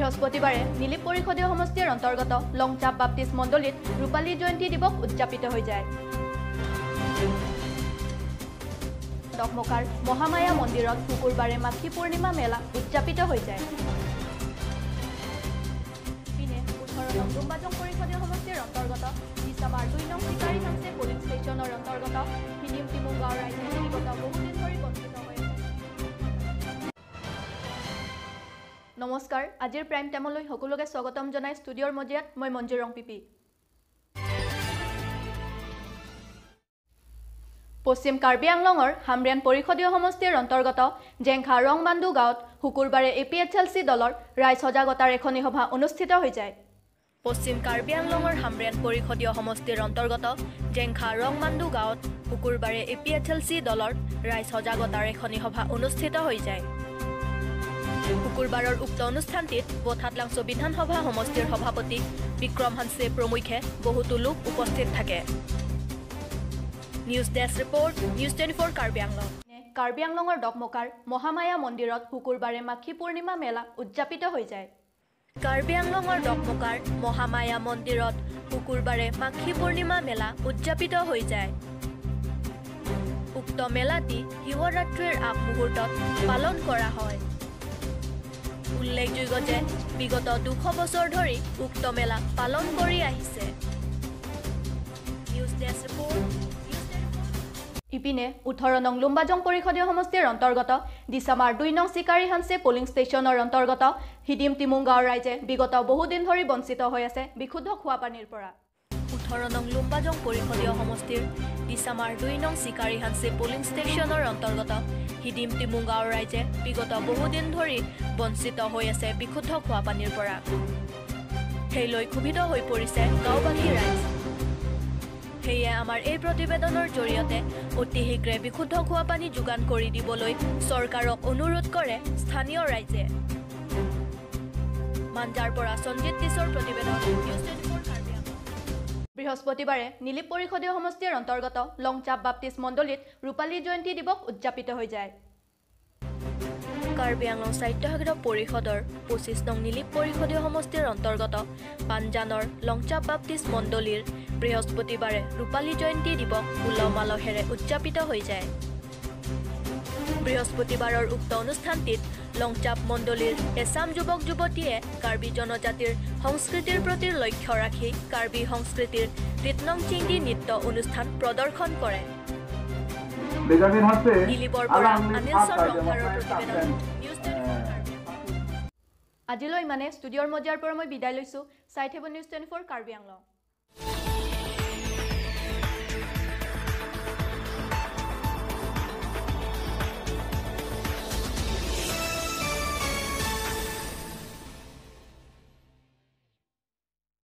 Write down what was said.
বৃহস্পতিবাৰে নীলিপ পৰিষদীয় সমষ্টিৰ অন্তৰ্গত লংচাপ বাপ্তিষ্ট মণ্ডলীত ৰূপালী জয়ন্তী দিৱস উদযাপিত হৈ যায়। ডকমকাৰ মহামায়া মন্দিৰত শুকুৰবাৰে মাঘী পূৰ্ণিমা মেলা উদযাপিত হৈ যায়। ইপিনে 18 নং লুম্বাজং পৰিষদীয় সমষ্টিৰ অন্তৰ্গত দিছামাৰ 2 নং চিকাৰী হাংছে পলিং ষ্টেচনৰ অন্তৰ্গত হিদিম তিমুং গাঁৱৰ ৰাইজে বিগত বহুদিন ধৰি বঞ্চিত হৈ আছে। নমস্কাৰ, আজিৰ প্ৰাইম টাইমলৈ সকলোকে স্বাগতম জনাই ষ্টুডিঅ'ৰ মজিয়াত মই মঞ্জু ৰংপিপি। পশ্চিম কাৰ্বি আংলঙৰ হামৰেণ পৰিষদীয় সমষ্টিৰ অন্তৰ্গত জেংখা ৰংবান্দু গাঁৱত শুকুৰবাৰে APHLC দলৰ ৰাইজ সজাগতাৰ এখনি সভা অনুষ্ঠিত হৈ যায়। পশ্চিম কাৰ্বি আংলঙৰ হামৰেণ পৰিষদীয় সমষ্টিৰ অন্তৰ্গত জেংখা ৰংবান্দু গাঁৱত শুকুৰবাৰে APHLC দলৰ ৰাইজ সজাগতাৰ এখনি সভা অনুষ্ঠিত হৈ যায়। শুকুৰবাৰৰ উক্ত অনুষ্ঠানটিত বথাতলাংছ বিধানসভা সমষ্টিৰ সভাপতি বিক্ৰম হানছে প্ৰমুখ্যে বহুতো লোক উপস্থিত থাকে। News desk report, news 24 Karbi Anglong. Karbi আংলঙৰ ডকমকাৰ মহামায়া মন্দিৰত শুকুৰবাৰে মাঘী পূৰ্ণিমা মেলা উদযাপিত হৈ যায়। কাৰ্বি আংলঙৰ ডকমকাৰ মহামায়া মন্দিৰত শুকুৰবাৰে মাঘী পূৰ্ণিমা মেলা উদযাপিত হৈ যায়। উক্ত মেলাটি শিৱৰাত্ৰিৰ আগমুহূৰ্তত পালন কৰা হয়। উল্লেখযোগ্য যে বিগত 200 বছৰ ধৰি উক্ত মেলা পালন কৰি আহিছে। News desk report. ইপিনে 18 নং লুম্বাজং পৰিষদীয় সমষ্টিৰ অন্তৰ্গত দিছামাৰ 2 নং চিকাৰী হানছে পলিং ষ্টেচনৰ অন্তৰ্গত হিদিম তিমুং গাঁৱৰ ৰাইজে বিগত বহুদিন ধৰি বঞ্চিত হৈ আছে বিশুদ্ধ খোৱা পানীৰ পৰা। 18 নং লুম্বাজং পৰিষদীয় সমষ্টিৰ দিছামাৰ 2 নং চিকাৰী হানছে পলিং ষ্টেচনৰ অন্তৰ্গত হিদিম তিমুং গাঁৱৰ ৰাইজে বিগত বহুদিন ধৰি বঞ্চিত হৈ আছে বিশুদ্ধ খোৱা পানীৰ পৰা। সেই লৈ ক্ষোভিত হৈ পৰিছে গাঁওবাসী ৰাইজ। সেয়ে আমাৰ এই প্ৰতিবেদনৰ জৰিয়তে অতি শীঘ্ৰে বিশুদ্ধ খোৱা পানী যোগান কৰি দিবলৈ চৰকাৰক অনুৰোধ কৰে স্থানীয় ৰাইজে। মাঞ্জাৰ পৰা সঞ্জিত তিছৰ প্ৰতিবেদন, নিউজ 24 কাৰ্বি আংলং। বৃহস্পতিবাৰে নীলিপ পৰিষদীয় সমষ্টিৰ অন্তৰ্গত লংচাপ বাপ্তিষ্ট মণ্ডলীত ৰূপালী জয়ন্তী দিৱস উদযাপিত হৈ যায়। কাৰ্বি আংলং স্বায়ত্তশাসিত পৰিষদৰ 25 নং নীলিপ পৰিষদীয় সমষ্টিৰ অন্তৰ্গত পাঞ্জানৰ লংচাপ বাপ্তিষ্ট মণ্ডলীৰ বৃহস্পতিবাৰে ৰূপালী জয়ন্তী দিৱস উলহ মালহেৰে উদযাপিত হৈ যায়। বৃহস্পতিবাৰৰ উক্ত অনুষ্ঠানটিত লংচাপ মণ্ডলীৰ এচাম যুৱক যুৱতীয়ে কাৰ্বি জনজাতিৰ সংস্কৃতিৰ প্ৰতি লক্ষ্য ৰাখি কাৰ্বি সংস্কৃতিৰ ৰিতনং চিংডি নৃত্য অনুষ্ঠান প্ৰদৰ্শন কৰে। নীলিপৰ পৰা আনিলচন ৰংহাৰৰ প্ৰতিবেদন, নিউজ 24 কাৰ্বি। আজিলৈ মানে ষ্টুডিঅ'ৰ মজিয়াৰ পৰা মই বিদায় লৈছোঁ। চাই থাকিব নিউজ 24 কাৰ্বি আংলং।